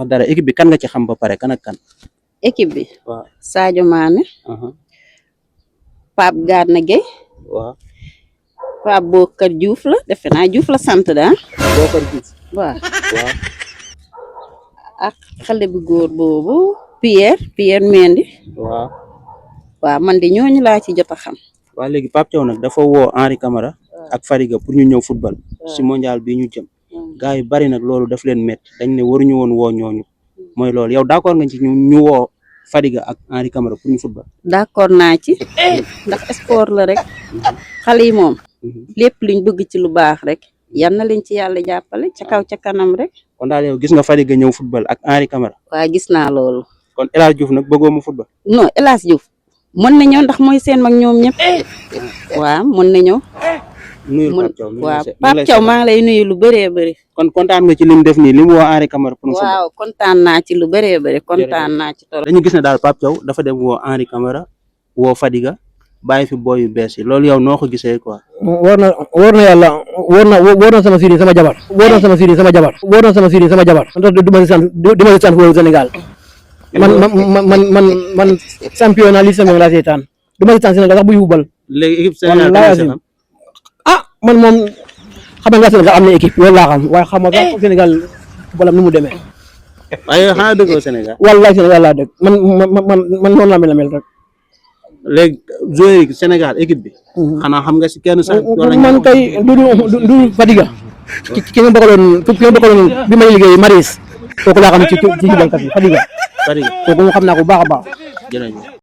wax dara équipe bi kan nga ci xam ba pare kan ak kan. équipe bi waaw. Sadio Mané Pape Gana Gueye waaw. Pape Bokar Diouf la defe naa Diouf la sant daa Bokar Diouf. waaw waaw. ak xale bu góor boobu Pierre Mendy waaw. waaw man de ñooñu laa ci jot a xam. waa léegi Pape Thiaw nag dafa woo Henri Camara ak Fadiga pour ñu ñëw football si mondial bi ñu jëm gars yu bari nag loolu daf leen métti dañ ne waruñu woon woo ñooñu mooy loolu yow d'accord nga ci ñu woo Fadiga ak Henri Camara pour ñu football. d'accord naa ci ndax sport la rek xale yi moom lépp luñ bëgg ci lu baax rek yan na leen ci yàlla jàppale ca kaw ca kanam rek. kon daal yow gis nga Fadiga ñëw football ak Henri Camara. waa gis naa loolu. kon El Hadj Diouf nag bëggoo mu football. non El Hadj Diouf mën na ñëw ndax mooy seen mag ñoom ñëpp. waaw mën na ñëw. nuyul Pape Thiaw waaw Pape Thiaw maa ngi lay nuyu lu bëree bëri. kon kontaan nga ci li mu def nii li mu woo Henri Camara pour mu football. waaw kontaan naa ci lu bëree bëri kontaan naa ci torop. dañu gis ne daal Pape Thiaw dafa dem woo Henri Camara woo Fadiga bàyyi fi booy yu bees yi loolu yow noo ko gisee quoi. wóor na yàlla wóor na sama siri sama jabar wóor na sama siri sama jabar ndax du ma si sant foofu Sénégal man championnat li sama laa seetaan du ma si sant Sénégal sax buy fubal. léegi équipe Sénégal man moom xam nga Sénégal am na équipe loolu laa xam waaye xam nga sax Sénégal balam ni mu demee. waaye xanaa dëggoo Sénégal. wallaay Sénégal laa dëgg man noonu laa mel rek. léegi joueur yi Sénégal équipe bi. xanaa xam nga si kenn sax. man kay du Fadiga. ki nga bokkaloon bi may liggéey Maris kooku laa xam ci baykat bi Fadiga. Fadiga kooku xam naa ko bu baax a baax. jërëjëf.